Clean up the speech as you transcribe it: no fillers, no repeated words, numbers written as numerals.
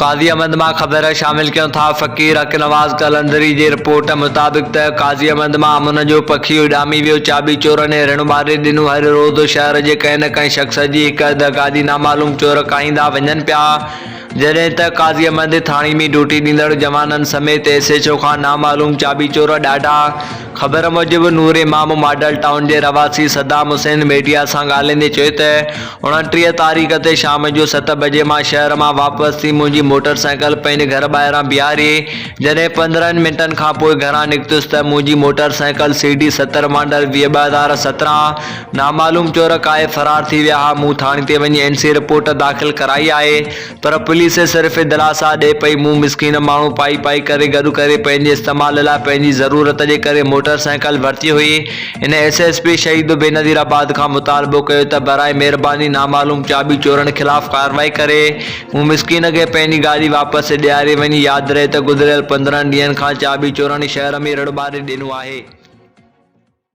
قاضي احمد مان خبر شامل ڪيون ٿا فقير حق نواز قلندري جي رپورٽ مطابق ته قاضي احمد مان امن جو پکي اڏامي ويو چاٻي چورن ۽ رڻ ٻاري ڏنو هر روز شهر جي ڪنهن نه ڪنهن شخص جي هڪ اڌ گاڏي نامعلوم چور ڪاهيندا وڃن پيا جڏهن ته قاضي احمد ٿاڻي ۾ ڊيوٽي ڏيندڙ جوانن سميت ايس ايڇ او کان نامعلوم چاٻي چور ڏاڍا خبر موجب نور امام ماڊل ٽائون جي رهواسي صدام حسين ميڊيا سان ڳالهائيندي چيو ته 29 تاريخ تي شام جو ست بجي مان شهر مان واپس ٿي منهنجي موٽر سائيڪل پنهنجي گهر ٻاهران بيهاري جڏهن 15 منٽن کان پوء گهران نڪتس ته منهنجي motor cycle C D 70 model 20 2017 نامعلوم چور ڪاهي فرار ٿي ويا ها مون ٿاڻي تي وڃي اين سي رپورٽ داخل ڪرائي آهي پر پوليس صرف دلاسا ڏئي پئي، مون مسڪين ماڻهو پائي پائي ڪري گڏ ڪري پنهنجي استعمال لاء پنهنجي ضرورت جي ڪري موٽر سائيڪل ورتي هئي. هن ايس ايس پي شهيد بينظير آباد کان مطالبو ڪيو ته برائي مهرباني نامعلوم چاٻي چورن خلاف ڪارروائي ڪري مون مسڪين کي پنهنجي گاڏي واپس ڏياري وڃي ياد رهي ته گذريل 15 ڏينهن کان چاٻي چورن شهر ۾ رڙ ٻاري ڏنو آهي.